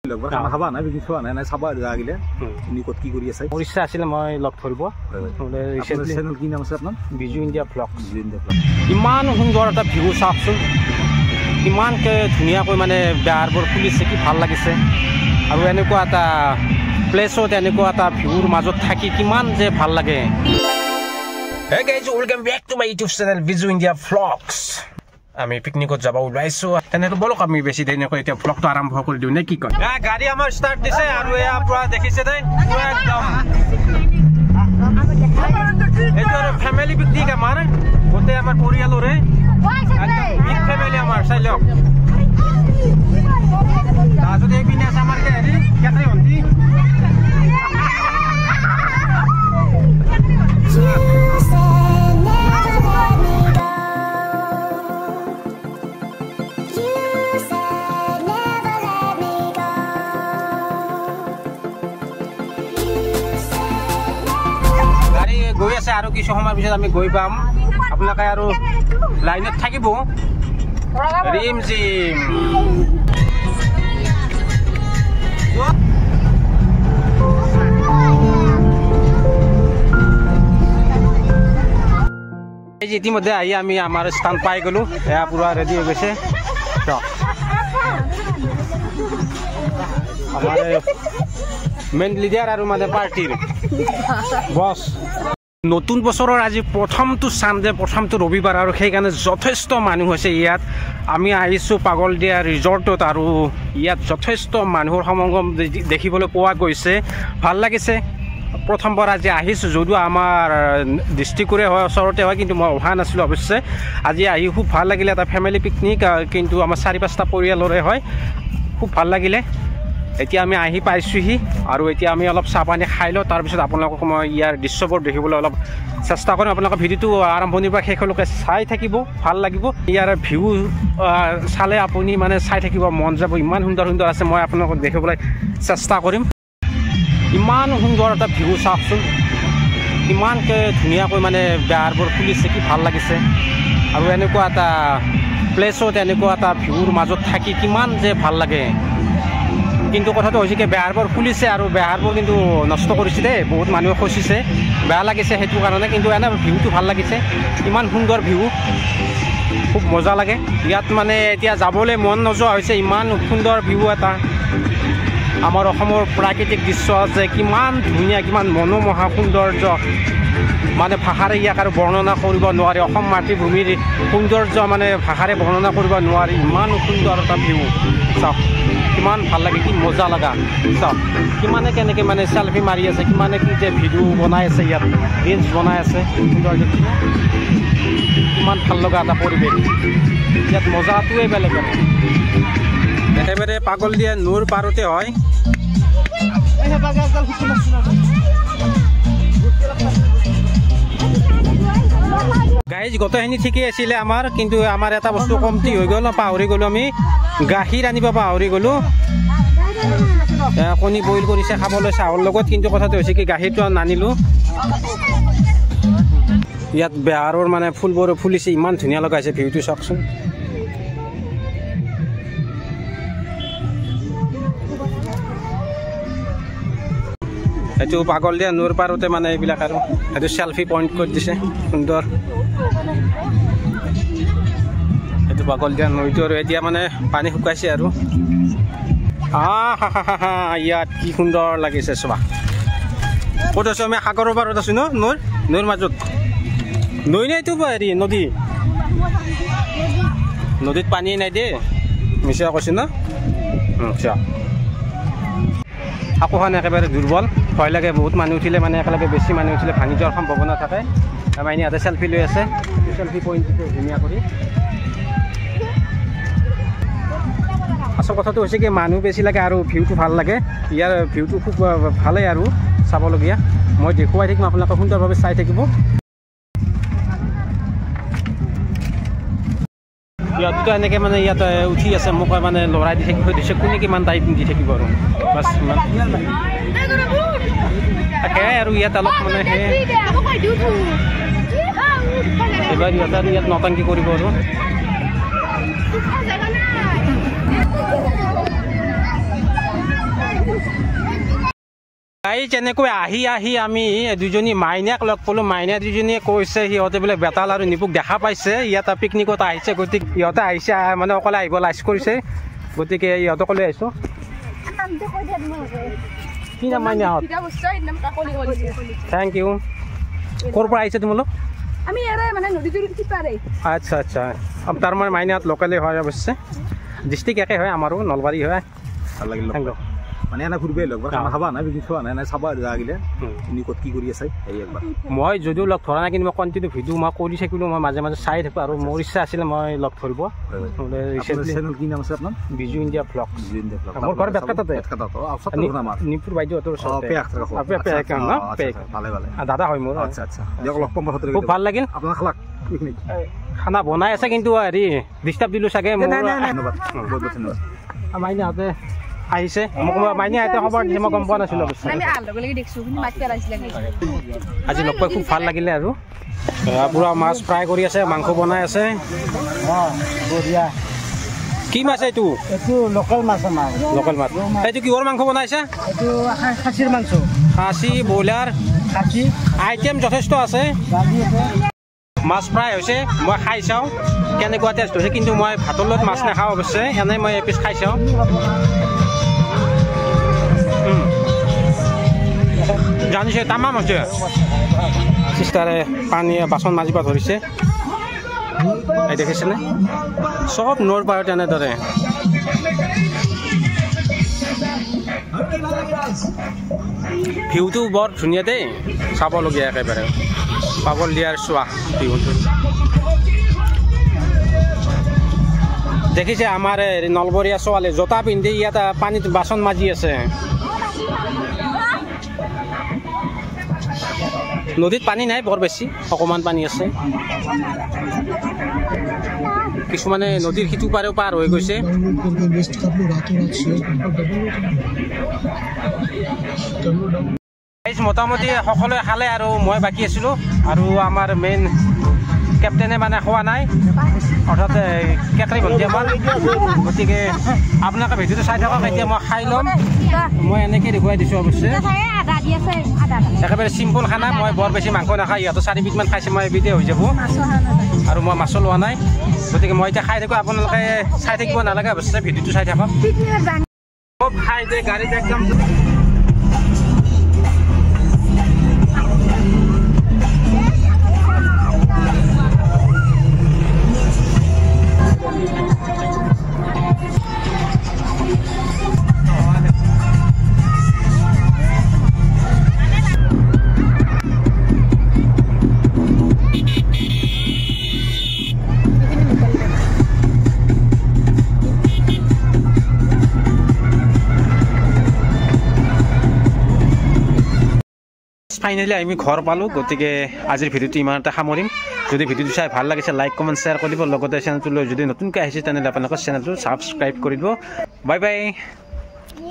খানা খাবা নাই পিকনিক খোৱা নাই নাই চাবা আৰু আগিলে তুমি ক'ত কি কৰি আছে। মোৰ ইচ্ছা আছিলে মই লগ ধৰিব। চেনেল কি নাম আছে আপোনাৰ? Biju India vlog. Biju India vlog. ইমান সুন্দৰ এটা ভিউ চাওকচোন, ইমানকৈ ধুনীয়াকৈ মানে বেহাৰবোৰ ফুলিছে, কি ভাল লাগিছে। আৰু এনেকুৱা এটা প্লেচত এনেকুৱা এটা ভিউৰ মাজত থাকি কিমান যে ভাল লাগে। Hey guys, welcome back to my YouTube channel Biju India Vlogs. আমি পিকনিকত যাব ওলাইছোঁ, তেনেহ'লে বলক আমি বেছি দেৰি নকৰি এতিয়া ভ্লগটো আৰম্ভ কৰি দিওঁ নে কি কয়। গাড়ী আমাৰ ষ্টাৰ্ট দিছে আৰু এয়া পুৰা দেখিছে দেই, পুৰা একদম এইটো আৰু ফেমিলি পিকনিক আমাৰ, গোটেই আমাৰ পৰিয়ালৰে বিগ ফেমিলি আমাৰ। চাই লওক, তাৰপিছত এইপিনে আছে আমাৰ হেৰি কেকৰি ভণ্টি। গৈ আছে আৰু কিছু সময়ৰ পিছত আমি গৈ পাম, আপোনালোকে আৰু লাইনত থাকিব। ৰিম জিম ইতিমধ্যে আহি আমি আমাৰ স্থান পাই গ'লো, এয়া পুৰা ৰেডি হৈ গৈছে। আমাৰ মেইন লিডাৰ আৰু মানে পাৰ্টিৰ বছ। নতুন বছৰৰ আজি প্ৰথমটো ছানডে, প্ৰথমটো ৰবিবাৰ, আৰু সেইকাৰণে যথেষ্ট মানুহ হৈছে ইয়াত। আমি আহিছোঁ পাগলদিয়া ৰিজৰ্টত আৰু ইয়াত যথেষ্ট মানুহৰ সমাগম দেখিবলৈ পোৱা গৈছে, ভাল লাগিছে। প্ৰথমবাৰ আজি আহিছোঁ, যদিও আমাৰ ডিষ্ট্ৰিক্টৰে হয়, ওচৰতে হয়, কিন্তু মই অহা নাছিলোঁ অৱশ্যে। আজি আহি খুব ভাল লাগিলে, এটা ফেমিলি পিকনিক, কিন্তু আমাৰ 4-5টা পৰিয়ালৰে হয়, খুব ভাল লাগিলে। এতিয়া আমি আহি পাইছোঁহি আৰু এতিয়া আমি অলপ চাহ পানী খাই লওঁ, তাৰপিছত আপোনালোকক মই ইয়াৰ দৃশ্যবোৰ দেখিবলৈ অলপ চেষ্টা কৰিম। আপোনালোকে ভিডিঅ'টো আৰম্ভণিৰ পৰা শেষলৈকে চাই থাকিব, ভাল লাগিব। ইয়াৰ ভিউ চালে আপুনি মানে চাই থাকিব মন যাব, ইমান সুন্দৰ সুন্দৰ আছে। মই আপোনালোকক দেখিবলৈ চেষ্টা কৰিম। ইমান সুন্দৰ এটা ভিউ চাওকচোন, ইমানকৈ ধুনীয়াকৈ মানে বেহাৰবোৰ ফুলিছে, কি ভাল লাগিছে। আৰু এনেকুৱা এটা প্লেচত এনেকুৱা এটা ভিউৰ মাজত থাকি কিমান যে ভাল লাগে। কিন্তু কথাটো হৈছে কি, বেহাৰবোৰ ফুলিছে আৰু বেহাৰবোৰ কিন্তু নষ্ট কৰিছে দেই, বহুত মানুহে খচিছে, বেয়া লাগিছে সেইটো কাৰণে। কিন্তু এনে ভিউটো ভাল লাগিছে, ইমান সুন্দৰ ভিউ, খুব মজা লাগে ইয়াত। মানে এতিয়া যাবলৈ মন নোযোৱা হৈছে, ইমান সুন্দৰ ভিউ এটা। আমাৰ অসমৰ প্ৰাকৃতিক দৃশ্য আছে, কিমান ধুনীয়া, কিমান মনোমোহা সৌন্দৰ্য, মানে ভাষাৰে ইয়াক আৰু বৰ্ণনা কৰিব নোৱাৰি। অসম মাতৃভূমিৰ সৌন্দৰ্য মানে ভাষাৰে বৰ্ণনা কৰিব নোৱাৰি, ইমান সুন্দৰ এটা ভিউ। চাওক কিমান ভাল লাগে, কি মজা লগা। চাওক কিমানে কেনেকৈ মানে চেলফি মাৰি আছে, কিমানে কি যে ভিডিঅ' বনাই আছে, ইয়াত ৰিলচ বনাই আছে। সুন্দৰ, কিমান ভাল লগা এটা পৰিৱেশ ইয়াত, মজাটোৱে বেলেগ আৰু। একেবাৰে পাগলদিয়া নৈৰ পাৰতে হয়। গাইজ, গোটেইখিনি ঠিকেই আছিলে আমাৰ, কিন্তু আমাৰ এটা বস্তু কমটি হৈ গ'ল, পাহৰি গ'লোঁ আমি, গাখীৰ আনিব পাহৰি গ'লোঁ। কণী বইল কৰিছে খাবলৈ চাহৰ লগত, কিন্তু কথাটো হৈছে কি গাখীৰটো নানিলোঁ। ইয়াত বেহাৰৰ মানে ফুলবোৰ ফুলিছে, ইমান ধুনীয়া লগাইছে ভিউটো চাওকচোন। এইটো পাগলদিয়া নৈৰ পাৰতে মানে এইবিলাক আৰু এইটো চেলফি পইণ্ট কৰি দিছে, সুন্দৰ। এইটো পাগলদিয়া নৈটো আৰু এতিয়া মানে পানী শুকাইছে আৰু। হা, ইয়াত কি সুন্দৰ লাগিছে চোৱা। ক'ত আছোঁ আমি? সাগৰৰ পাৰত আছোঁ ন, নৈৰ মাজত। নৈ নাই এইটো, হেৰি নদী, নদীত পানী নাই দেই, মিছা কৈছোঁ ন। চোৱা সাঁকোখন একেবাৰে দুৰ্বল, ভয় লাগে। বহুত মানুহ উঠিলে মানে একেলগে বেছি মানুহ উঠিলে ভাঙি যোৱাৰ সম্ভাৱনা থাকে। আমাৰ ইয়াতে চেলফি লৈ আছে, চেলফি পইণ্টটো ধুনীয়া কৰি। আচল কথাটো হৈছে কি, মানুহ বেছি লাগে আৰু ভিউটো ভাল লাগে। ইয়াৰ ভিউটো খুব ভালেই আৰু চাবলগীয়া। মই দেখুৱাই থাকিম আপোনালোকে, সুন্দৰভাৱে চাই থাকিব। ইয়াততো এনেকৈ মানে ইয়াত উঠি আছে, মোক মানে লৰাই দি থাকিব দিছে, কোনে কিমান টাইম দি থাকিব আৰু বাছ ইমান। সেয়াই আৰু ইয়াত অলপ মানে সেই এইবাৰ ইয়াত আৰু ইয়াত নটাংকি কৰিব আৰু। গাইজ এনেকৈ আহি আহি আমি দুজনী মাইনাক লগ পালোঁ। মাইনা দুজনীয়ে কৈছে সিহঁতে বোলে বেতাল আৰু নিপুক দেখা পাইছে, ইয়াত পিকনিকত আহিছে, গতিকে ইহঁতে আহিছে মানে অকলে আহিব লাজ কৰিছে, গতিকে ইহঁতক লৈ আহিছোঁ। কি নাম মাইনাহঁত? Thank U. ক'ৰ পৰা আহিছে তোমালোক? আচ্ছা আচ্ছা, তাৰ মানে মাইনাহঁত লোকেলেই হয়, অৱশ্যে ডিষ্ট্ৰিক্ট একে হয়, আমাৰো নলবাৰী হয়। ভাল লাগিল। Thank U. মানে এনে ফুৰিব লগ খানা খাবা নাই, পিকনিক খোৱা নাই, নাই চাবা আৰু লাগিলে তুমি ক'ত কি কৰি আছা এই একবাৰ। মই যদিও লগ ধৰা নাই, কিন্তু মই কণ্টিনিউ ভিডিঅ' মই কৰি থাকিলোঁ, মই মাজে মাজে চাই থাকোঁ আৰু মোৰ ইচ্ছা আছিলে মই লগ ধৰিব। চেনেল কি নাম আছে আপোনাৰ? Biju India vlog. Biju India vlog. মোৰ ঘৰ বেতকাটাতে, নিপুৰ বাইদেউহঁতৰ ওচৰতে। ভালে ভালে দাদা হয় মোৰ। আচ্ছা আচ্ছা, দিয়ক লগ পাম। খুব ভাল লাগিল। আপোনাৰ খালাক পিকনিক খানা বনাই আছে, কিন্তু হেৰি ডিষ্টাৰ্ব দিলোঁ চাগে। ধন্যবাদ, বহুত বহুত ধন্যবাদ। মাইনাহঁতে আহিছে, মোক মাইনে আইতে খবৰ দিছে, মই গম পোৱা নাছিলোঁ অৱশ্যে। আজি লগ পাই খুব ভাল লাগিলে। আৰু পুৰা মাছ ফ্ৰাই কৰি আছে, মাংস বনাই আছে। কি মাছ এইটো? এইটো লোকেল মাছ আমাৰ। লোকেল মাছ। এইটো কিহৰ মাংস বনাইছে? এইটো খাচীৰ মাংস। খাচী, ব্ৰইলাৰ, খাচী আইটেম যথেষ্ট আছে। মাছ ফ্ৰাই হৈছে, মই খাই চাওঁ কেনেকুৱা টেষ্ট হৈছে। কিন্তু মই ভাতৰ লগত মাছ নাখাওঁ অৱশ্যে, এনেই মই এপিচ খাই চাওঁ। জানিছে তামাম হৈছে। চিষ্টাৰে পানী বাচন মাজিব ধৰিছে, এই দেখিছেনে? চব নৈৰ পাৰত এনেদৰে। ভিউটো বৰ ধুনীয়া দেই, চাবলগীয়া একেবাৰে পাগল দিয়াৰ চোৱা ভিউটো। দেখিছে আমাৰ নলবৰীয়া ছোৱালী জোতা পিন্ধি ইয়াত পানীত বাচন মাজি আছে। নদীত পানী নাই বৰ বেছি, অকণমান পানী আছে। কিছুমানে নদীৰ সিটো পাৰেও পাৰ হৈ গৈছে। মোটামুটি সকলোৱে খালে আৰু মই বাকী আছিলোঁ। আৰু আমাৰ মেইন কেপ্টেনে মানে খোৱা নাই, অৰ্থাৎ কেকৰি ভণ্টি আমাৰ। গতিকে আপোনালোকে ভিডিঅ'টো চাই থাকক, এতিয়া মই খাই ল'ম। মই এনেকৈ দেখুৱাই দিছোঁ অৱশ্যে। একেবাৰে চিম্পল খানা, মই বৰ বেছি মাংস নাখাওঁ। ইহঁতে 4 বিধমান খাইছে, মই এবিধে হৈ যাব। আৰু মই মাছো লোৱা নাই, গতিকে মই এতিয়া খাই থাকোঁ, আপোনালোকে চাই থাকিব নালাগে অৱশ্যে, ভিডিঅ'টো চাই থাকক। খাই দে গাড়ীত একদম। ফাইনেলি আমি ঘৰ পালোঁ। গতিকে আজিৰ ভিডিঅ'টো ইমানতে সামৰিম। যদি ভিডিঅ'টো চাই ভাল লাগিছে, লাইক, কমেণ্ট, শ্বেয়াৰ কৰিব। লগতে চেনেলটো লৈ যদি নতুনকৈ আহিছে, তেনেহ'লে আপোনালোকৰ চেনেলটো ছাবস্ক্ৰাইব কৰি দিব। Bye bye.